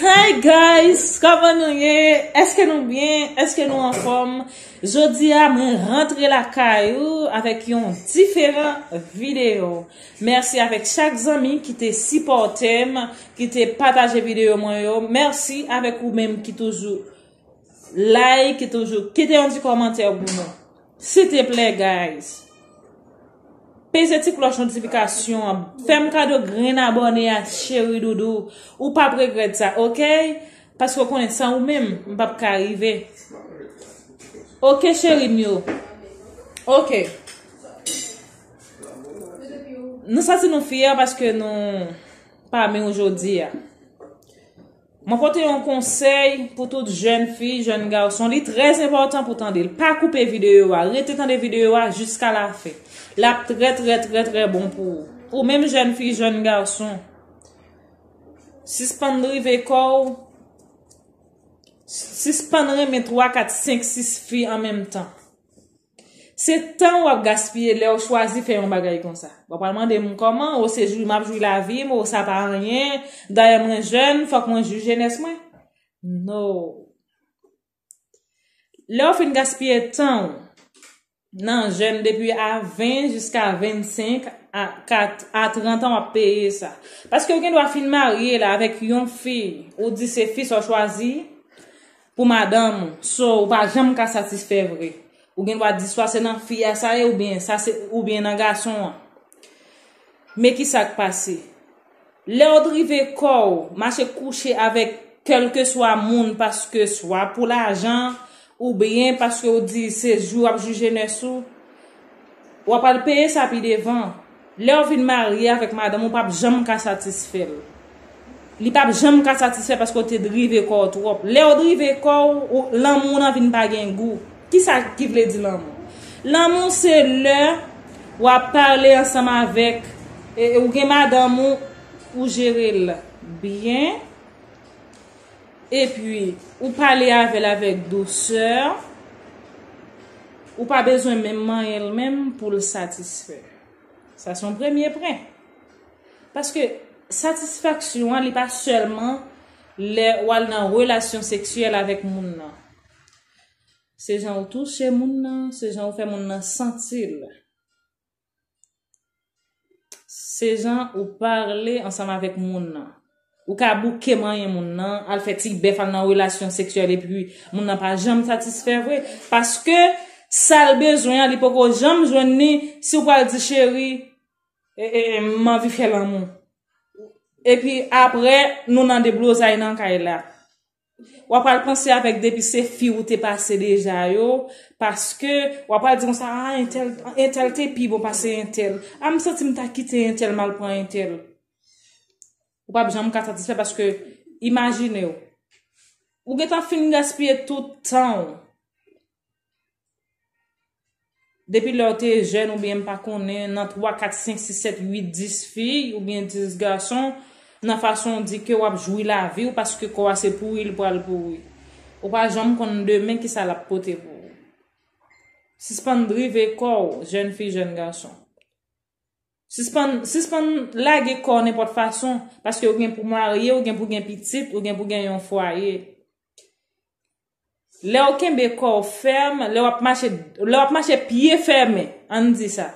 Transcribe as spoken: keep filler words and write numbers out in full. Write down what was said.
Hi guys, kòman nou ye? Èske nou byen? Èske nou anfòm? Jodi a mwen rantre lakay ou avèk yon diferan videyo. Mèsi avèk chak zanmi ki te sipòte m, ki te pataje videyo mwen yo. Mèsi avèk ou menm ki toujou like, ki toujou kite yon ti kòmantè pou mwen. Silteplè guys, peze ti klòch notifikasyon an. Fè m kado grenn abòne a, cheri doudou. Ou p ap regrèt sa, oke? Paske w konnen san ou menm, m p ap ka rive. Oke, cheri m yo. Oke. Nou santi nou fyè paske nou pami w jodi a. Mwen pote yon konsèy pou tout jèn fi, jèn gason. Li trè enpòtan pou tande l. Pa koupe videyo a. Rete tande videyo a jiska lafen. L ap trè, trè, trè, trè bon pou ou. Ou menm jèn fi, jèn gason. Sispann drive kò w. Sispann renmen twa, kat, senk, sis fi an menm tan. Se tan w ap gaspiye lè w chwazi fè yon bagay konsa. W ap pral mande m kòman, o se jwi m ap jwi lavi m, o sa pa anyen, dayè mwen jèn, fòk mwen jwi jenès mwen. No. Lè w fin gaspiye tan w nan jèn depi a ven jiska vennsenk a kat a trant an, w ap peye sa. Paske w gen dwa fin marye la avèk yon fi, ou di se fi sa w chwazi, pou madanm ou. So, ou pa janm ka satisfè vre. Ou gen dwa di swa se nan fi a sa ye, oubyen sa se, oubyen nan gason an. Men ki sa k pase? Lè w drive kò w, mache kouche avèk kèlkeswa moun, paske swa pou lajan, oubyen paske w di se jwi w ap jwi jenès ou, w ap al peye sa pi devan. Lè w vin marye avèk madanm ou, p ap janm ka satisfè l. Li p ap janm ka satisfè paske w te drive kò w twòp. Lè w drive kò w, ou- lanmou w nan vin pa gen gou. Kisa ki vle di lanmou? Lanmou se lè w ap pale ansanm avèk, e, e, ou gen madanm ou, ou jere l byen, epi ou pale avè l avèk dousè, ou pa bezwen menm manyen l menm pou l satisfè. Sa se yon premye pwen. Paske satisfaksyon an, li pa sèlman lè w al nan relasyon seksyèl avèk moun nan. Se jan ou touche moun nan, se jan ou fè moun nan santi l. Se jan ou pale ansanm avèk moun nan. Ou ka bouke manyen moun nan, al fè ti bèf, al nan relasyon seksyèl, epi moun nan pa janm satisfè vre. Paske sa l bezwen an, li poko janm jwenn li. Si w pral di, cheri, e, e, e, m anvi fè lanmou. Epi apre, nou nan deblozay nan kay la. W ap pral panse avèk depi se fi ou te pase deja yo, paske w ap pral di konsa, a, entèl, entèl te pi bon pase entèl. A, m santi m ta kite entèl m al pran entèl. Ou p ap janm ka satisfè paske, imajine w, ou gentan fin gaspiye tout tan w. Depi lè w te jèn oubyen m pa konnen, nan twa, kat, senk, sis, sèt, uit, dis fi oubyen dis gason, nan fason w di ke w ap jwi lavi w paske kò a se pouri li pral pouri. Ou pa janm konn demen kisa l ap pote pou ou. Sispann drive kò w, jèn fi, jèn gason. Sispann, sispann lage kò w nenpòt fason, paske ou gen pou marye, ou gen pou gen pitit, ou gen pou gen yon fwaye. Lè w kenbe kò w fèm, lè w ap mache, lè w ap mache pye fèmen, ann di sa,